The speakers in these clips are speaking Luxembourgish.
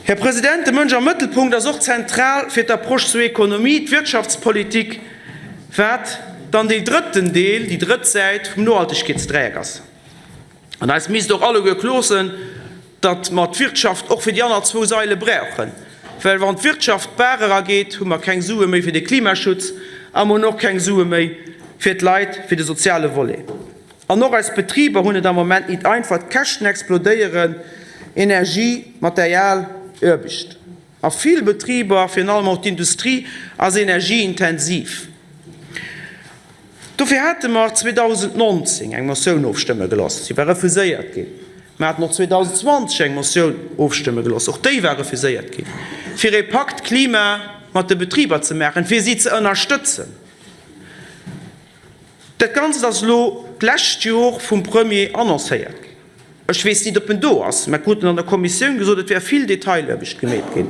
Här President, de Mënsch am Mëttelpunkt ass och zentral fir d'Approche zur Ekonomie, d'Wirtschaftspolitik, wat dann dee drëtten Deel, déi drëtt Säit vum Nohaltegkeetsdräieck ass. An eis misst och alleguer kloer sënn, datt mer d'Wirtschaft och fir déi aner zwou Saile brauchen, well wann d'Wirtschaft d'Baach erageet, hu mer keng Sue méi fir de Klimaschutz a mer hunn och keng Sue méi fir d'Leit, fir de soziale Volet. An och eis Betriber hunn et am Moment nit einfach, d'Käschten explodéieren, Energie, Material, Aarbecht. A vill Betriber, virun allem och d'Industrie, ass energieintensiv. Dofir hate mer 2019 eng Motioun ofstëmme gelooss, si war refuséiert ginn. Mer haten och 2020 eng Motioun ofstëmme gelooss, och déi war refuséiert ginn, fir ee Pakt Klima mat de Betriber ze maachen, fir si ze ënnerstëtzen. Dat Ganzt ass elo d'lescht Jor vum Premier annoncéiert ginn. Ech weess nit, ob en do ass. Mer kruten an der Kommissioun gesot, et wär vill Detailaarbecht gemeet ginn.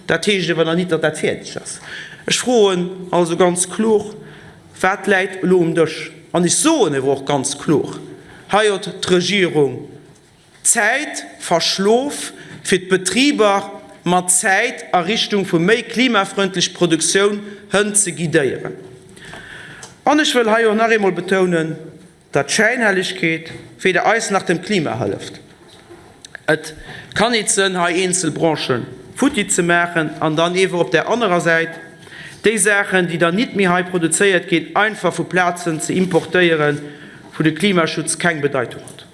Dat heescht ewer nach nit, datt dat fäerdeg ass. Ech froen also ganz kloer, Wat läit elo um Dësch? An ech soen ewer och ganz kloer, Hei huet d'Regierung Zäit verschlof, fir d'Betriber mat Zäit a Richtung vu méi klimafrëndlech Produktioun hën ze guidéieren. An ech wëll hei och nach eemol betounen, datt Schäinhellegkeet weder eis nach dem Klima hëlleft. Et kann nit sënn, hei eenzel Branchë futti ze maachen an dann ewer op där anerer Säit déi Saachen, déi dann nit méi hei produzéiert ginn, einfach vu Plazen ze importéieren, wou de Klimaschutz keng Bedeitung huet.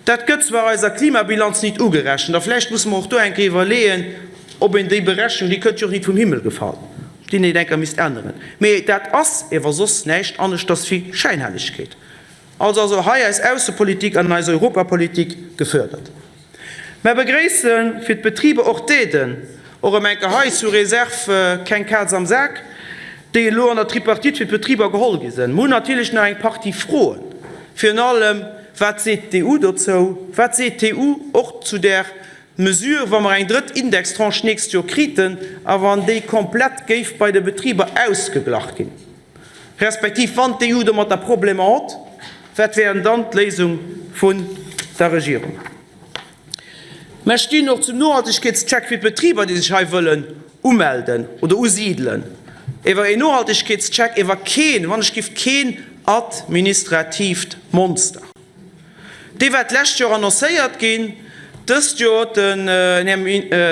Dat gëtt zwar eiser Klimabilanz nit ugerechent, a vläicht musse mer och do eng Kéier iwwerleeën, ob een déi Berechnung, déi kënnt jo och nit vum Himmel gefall, ob déi nit eng Kéier misst änneren. Mee dat ass ewer soss näischt aneschters wéi Schäinhellegkeet. Also ass och hei eis Aussepolitik an eis Europapolitik gefördert. Mer begréisse fir d'Betriber och d'Aiden, och erëm eng Kéier hei sous réserve, keng Kaz am Sak, déi elo an der Tripartite fir d'Betriber geholl gi sinn. Mer hunn natierlech nach eng Partie Froen, virun allem, Wat seet d'EU dozou? Wat seet d'EU och zu där Mesure, wa mer eng drëtt Indextranche d'nächst Joer kriten a wann déi komplett géif bei de Betriber ausgeglach ginn? Respektiv wann d'EU domatter Problemer hott, wat wären dann d'Léisung vun der Regierung? Mer stinn och zum Nohaltegkeetscheck fir d'Betriber, déi sech hei wëllen umelden oder usidelen. Ewer een Nohaltegkeetscheck, ewer keen, wann ech giff, keen administratiivt Monster. Dee war d'lescht Joer annoncéiert ginn. Dëst Joer huet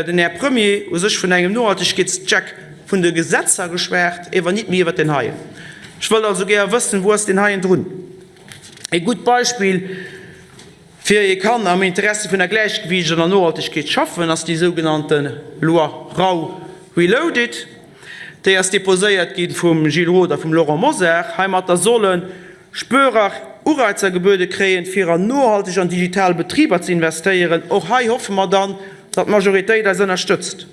den Här Premier u sech vun engem Nohaltegkeetscheck vun de Gesetzer geschwat, ewer nit méi iwwert deen heien. Ech wëllt also gäre wëssen, Wou ass deen heien drun? E gutt Beispill, fir ee kann am Interessi vun der Gläichgewiicht an der Nohaltegkeet schaffen, ass déi sougenannte Loi Rau Reloaded. Déi ass deposéiert gi vum Gilles Roth a vum Laurent Mosar. Heimatter solle Spuerer Ureizer gebuede kréien, fir an nohalteg an digital Betriber ze investéieren. Och hei hoffe mer dann, datt d'Majoritéit eis ënnerstëtzt.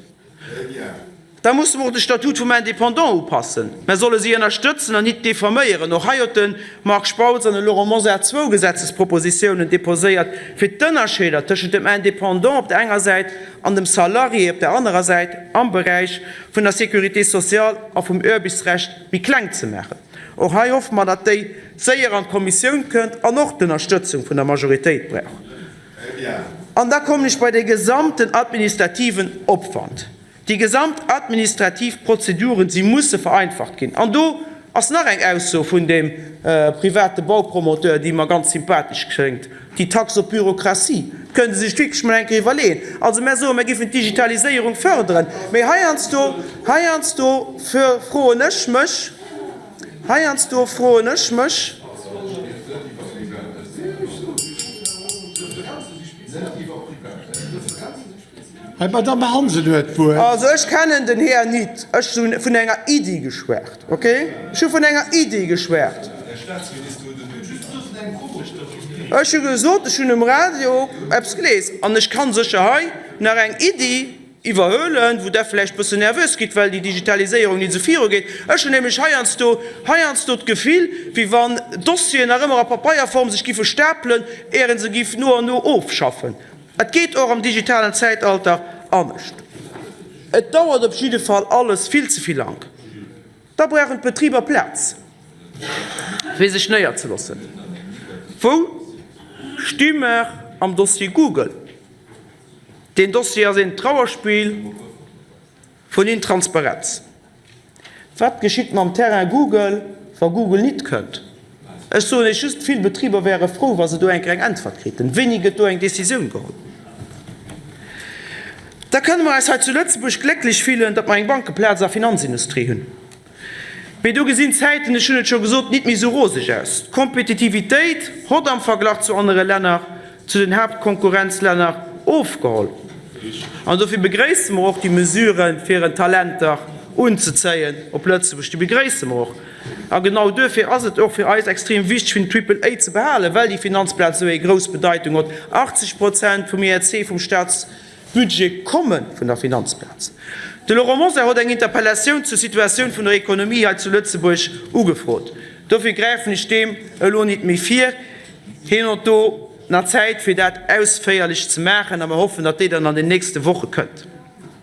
Da musse mer och de Statut vum Indépendant upassen. Mer solle si ënnerstëtzen an nit diffaméieren. Och hei huet de Marc Spautz an de Laurent Mosar zwou Gesetzespropositiounen deposéiert, fir d'Ënnerscheeder tëschent dem Indépendant op der enger Säit an dem Salarié op der anerer Säit am Beräich vun der Sécurité sociale a vum Uerbichtsrecht méi kleng ze maachen. Och hei hoffe mer, datt déi séier an d'Kommissioun kënnt an och d'Ënnerstëtzung vun der Majoritéit brauch. An da kommen ech bei de gesamten administrativen Opwand. Déi gesamt administrativ Prozeduren, si musse vereinfacht ginn. An do ass nach eng Ausso vun deem private Baupromoteur, déi mer ganz sympathesch kléngt, Déi Tax op Bürokratie, kënnt e sech wierklech mol eng Kéier iwwerleeën. Also mär soen, mär géifen d'Digitaliséierung förderen, mee heiansdo, heiansdo froen ech mech, heiansdo froen ech mech, Hei, d'Madame Hansen huet d'Wuert. Also ech kennen den Här nit. Ech hu vun enger Iddi geschwat, ok? Ech hu vun enger Iddi geschwat. Ech hu gesot, ech hunn um Radio eppes gelies an ech ka sécher hei nach eng Iddi iwwerhuelen, wou Der vläicht e bëssen nervös gitt, well déi Digitaliséierung nit esou virugeet. Ech hunn nämlech heiansdo, heiansdo d'Gefill, wéi wann d'Dossieren nach ëmmer a Papeierform sech giffe stapelen, éier ee se giff no an no ofschaffen. Et geet och am digitalen Zäitalter anescht. Et dauert op jidde Fall alles vill ze vill lank. Da brauchen d'Betriber Plaz, fir sech néierzeloossen. Wou sti mer am Dossier Google? Deen Dossier ass een Trauerspill vun Intransparenz. Wat geschitt mam Terrain Google, wa Google nit kënnt? Ech soen Iech just, vill Betriber wäre frou, wa se do eng Kéier eng Äntwert kriten. Wéini gëtt do eng Décisioun geholl? Da kënne mer eis hei zu Lëtzebuerg glécklech fillen, datt mer eng Bankeplaz a Finanzindustrie hunn. Mee do gesinn d'Zäiten, ech hunn et scho gesot, nit méi esou roseg aus. D'Kompetitivitéit hott am Verglach zu anere Länner, zu den Haaptkonkurrenzlänner, ofgeholl. An dofir begréisse mer och déi Mesuren, fir en Talenter unzezéien op Lëtzebuerg. Déi begréisse mer och. A genau duerfir ass et och fir eis extrem wichteg, fir den Triple A ze behalen, well déi Finanzplaz esou eng grouss Bedeitung hott. 80 Prozent vum IRC vum Staats. Budget komme vun der Finanzplaz. De Laurent Mosar huet eng Interpellatioun zur Situatioun vun der Ekonomie hei zu Lëtzebuerg ugefrot. Dofir gräifen ech deem elo nit méi vir. Hien huet do nach Zäit fir dat ausféierlech ze maachen a mer hoffen, datt déi dann an den nächste Woche kënnt.